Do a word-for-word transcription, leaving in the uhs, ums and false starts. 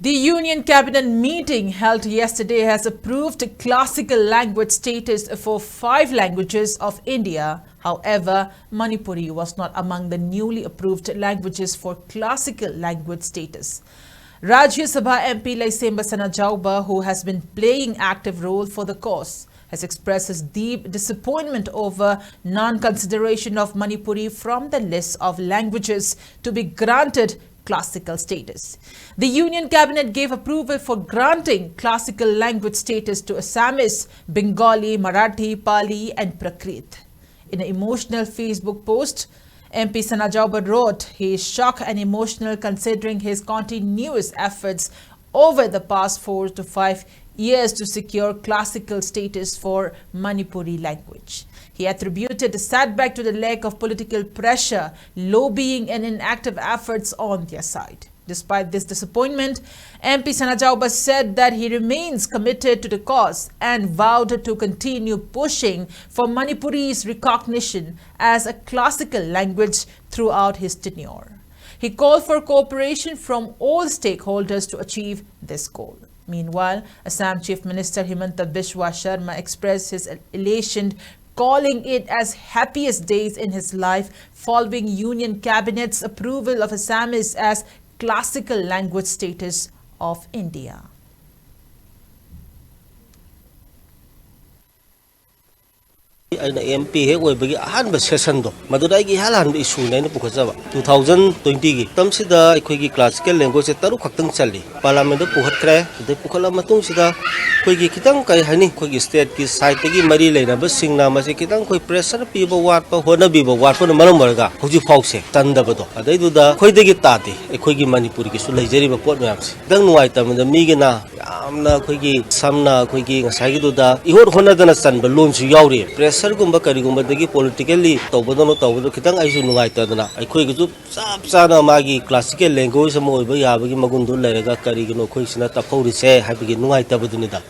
The Union Cabinet meeting held yesterday has approved classical language status for five languages of India. However, Manipuri was not among the newly approved languages for classical language status. Rajya Sabha M P Leishemba Sanajaoba, who has been playing active role for the cause, has expressed his deep disappointment over non-consideration of Manipuri from the list of languages to be granted classical status. The Union Cabinet gave approval for granting classical language status to Assamese, Bengali, Marathi, Pali, and Prakrit. In an emotional Facebook post, M P Sanajaoba wrote, "He is shocked and emotional considering his continuous efforts over the past four to five years to secure classical status for Manipuri language." He attributed the setback to the lack of political pressure, lobbying, and inactive efforts on their side. Despite this disappointment, M P Sanajaoba said that he remains committed to the cause and vowed to continue pushing for Manipuri's recognition as a classical language throughout his tenure. He called for cooperation from all stakeholders to achieve this goal. Meanwhile, Assam Chief Minister Himanta Biswa Sharma expressed his elation, calling it as happiest days in his life following Union Cabinet's approval of Assamese as classical language status of India. ꯑꯩꯅ M P ꯍꯦꯛ ꯑꯣꯏꯕꯒꯤ ꯑꯍꯥꯟꯕ ꯁꯦꯁꯟꯗꯣ, ꯃꯗꯨꯗ ꯑꯩꯒꯤ ꯏꯍꯥꯟ ꯍꯥꯟꯕ ꯏꯁꯨꯅꯦ ꯑꯩꯅ ꯄꯨꯈꯠꯆꯕ꯫ Two thousand ꯇ꯭ꯋꯦꯟꯇꯤꯒꯤ ꯃꯇꯝꯁꯤꯗ ꯑꯩꯈꯣꯏꯒꯤ ꯀ꯭ꯂꯥꯁꯤꯀꯦꯜ ꯂꯦꯡꯒ꯭ꯋꯦꯖꯁꯦ ꯇꯔꯨꯛ ꯈꯛꯇꯪ ꯆꯜꯂꯤ꯫ ꯄꯥꯔꯂꯥꯃꯦꯟꯗ ꯄꯨꯈꯠꯈ꯭ꯔꯦ꯫ ꯑꯗꯩ ꯄꯨꯈꯠꯂꯕ ꯃꯇꯨꯡꯁꯤꯗ ꯑꯩꯈꯣꯏꯒꯤ ꯈꯤꯇꯪ, ꯀꯩ ꯍꯥꯏꯅꯤ, ꯑꯩꯈꯣꯏꯒꯤ ꯁ꯭ꯇꯦꯠꯀꯤ ꯁꯥꯏꯠꯇꯒꯤ ꯃꯔꯤ ꯂꯩꯅꯕꯁꯤꯡꯅ ꯃꯁꯤ ꯈꯤꯇꯪ ꯑꯩꯈꯣꯏ ꯄ꯭ꯔꯦꯁꯔ ꯄꯤꯕ ꯋꯥꯠꯄ, ꯍꯣꯠꯅꯕꯤꯕ ꯋꯥꯠꯄꯅ ꯃꯔꯝ ꯑꯣꯏꯔꯒ ꯍꯧꯖꯤꯛ ꯐꯥꯎꯁꯦ ꯆꯟꯗꯕꯗꯣ꯫ ꯑꯗꯩꯗꯨꯗ ꯑꯩꯈꯣꯏꯗꯒꯤ ꯇꯥꯗꯦ, ꯑꯩꯈꯣꯏꯒꯤ ꯃꯅꯤꯄꯨꯔꯒꯤꯁꯨ ꯂꯩꯖꯔꯤꯕ ꯄꯣꯠ ꯃꯌꯥꯝꯁꯦ꯫ ꯈꯤꯇꯪ ꯅꯨꯡꯉꯥꯏꯇꯕꯗ ꯃꯤꯒꯤꯅ ꯌꯥꯝꯅ ꯑꯩꯈꯣꯏꯒꯤ, ꯁꯝꯅ ꯑꯩꯈꯣꯏꯒꯤ ꯉꯁꯥꯏꯒꯤꯗꯨꯗ ꯏꯍꯣꯠ ꯍꯣꯠꯅꯗꯅ ꯆꯟꯕ ꯂꯣꯟꯁꯨ ꯌꯥꯎꯔꯤ꯫ ꯄ꯭ꯔꯦꯁꯔꯒꯨꯝꯕ ꯀꯔꯤꯒꯨꯝꯕꯗꯒꯤ ꯄꯣꯂꯤꯇꯤꯀꯦꯜꯂꯤ ꯇꯧꯕꯗꯧꯅ ꯇꯧꯕꯗꯣ ꯈꯤꯇꯪ ꯑꯩꯁꯨ ꯅꯨꯡꯉꯥꯏꯇꯗꯅ, ꯑꯩꯈꯣꯏꯒꯤꯁꯨ ꯆꯞ ꯆꯥꯅ ꯃꯥꯒꯤ ꯀ꯭ꯂꯥꯁꯤꯀꯦꯜ ꯂꯦꯡꯒ꯭ꯋꯦꯖ ꯑꯃ ꯑꯣꯏꯕ ꯌꯥꯕꯒꯤ ꯃꯒꯨꯟꯗꯨ ꯂꯩꯔꯒ ꯀꯔꯤꯒꯤꯅꯣ ꯑꯩꯈꯣꯏꯁꯤꯅ ꯇꯞꯍꯧꯔꯤꯁꯦ ꯍꯥꯏꯕꯒꯤ ꯅꯨꯡꯉꯥꯏꯇꯕꯗꯨꯅꯤꯗ꯫